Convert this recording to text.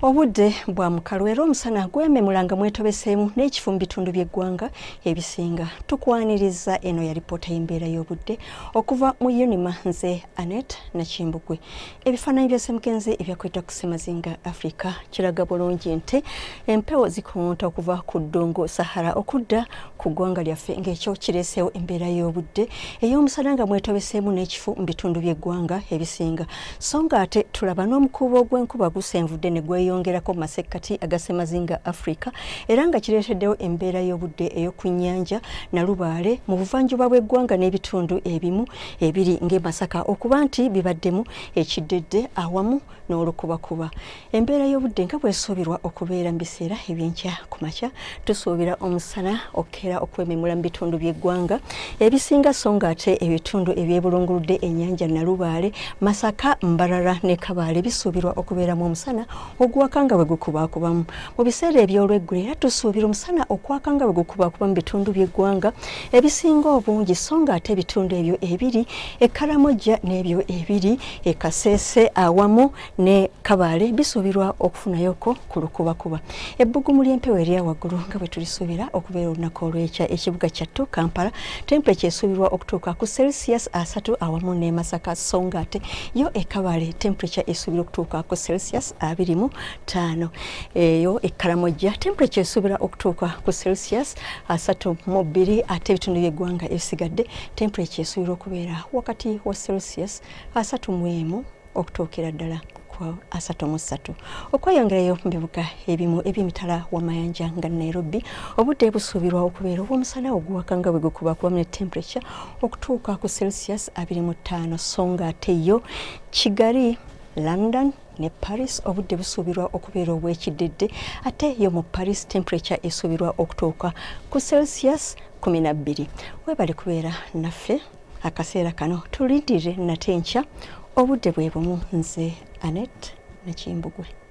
Obudde bwa mukalu era omusana gwememula nga mwetobeseemu n'ekifo mu bitundu by'eggwanga ebisinga. Tukwaniriza eno ya lipoota y'embeera y'obudde okuva mu UNIMA nze Annette Nakimbugwe. Ebifaananyi bya Ssemugenzi ebyakwita ku Ssemazinga Africa kiraga bulungi nti empewo zikuŋŋunta okuva ku ddungu Sahara okudda ku ggwanga lyaffe ng'ekyo kireeseewo embeera y'obudde ey'omusana nga mwetobeseemu n'ekifu mu bitundu by'eggwanga ebisinga so nga ate tulaba n'omukuubo gw'enkuba gusenvudde ne gweyongerako mu masekkati aga Ssemazinga Africa era nga kireeteddewo embeera y'obudde ey'oku nnyanja Nalubaale mu buvanjuba bw'eggwanga n'ebitundu ebimu ebiri ng'e Masaka okuba nti bibaddemu ekiddedde awamu n'olukubakuba. Embeera y'obudde nga bw'esuubirwa okubeera mu biseera eby'enkya ku makya, tusuubira omusana okukeera okwememula mu bitundu by'eggwanga ebisinga so ng'ate ebitundu ebyebulunguludde ennyanja Nalubaale, Masaka, Mbarara ne Kabaale bisuubirwa okubeeramu omusana ogwaka nga bwe gukubaakubamu. Mu biseera eby'olweggulo era tusuubira omusana okwaka nga bwe gukubaakuba mu bitundu by'eggwanga ebisinga obungi so ng'ate ebitundu ebyo ebiri e Karamoja n'ebyo ebiri e Kasese awamu ne Kabale bisuubirwa okufunayoko ku lukubakuba. Ebbugumu ly'empewo erya waggulu nga bwe tulisuubira okubeera olunaku olw'ekya ekibuga kyattu Kampala temperature esuubirwa okutuuka ku Celsius 30 awamu ne Masaka so ng'ate yo e Kabale temperature esuubirwa okutuuka ku Celsius 25. Eyo e Karamoja temperature esuubirwa okutuuka ku Celsius 32 ate ebitundu by'eggwanga ebisigadde temperature esuubirwa okubeera wakati wa Celsius 31 okutuukira ddala ku 33. Okweyongerayo mu bibuga ebimu eby'emitala w'amayanja nga Nairobi, obudde busuubirwa okubeera obw'omusana oguwaka nga bwe gukuba kubamu ne temperature okutuuka ku Celsius 25 so nga ate yo Kigali, London ne Paris obudde busuubirwa okubeera obw'ekiddedde ate yo mu Paris temperature esuubirwa okutuuka ku Celsius 12. Webale kubeera naffe akaseera kano tulindirire nate enkya obudde bwe bumu nze Annette Nakimbugwe.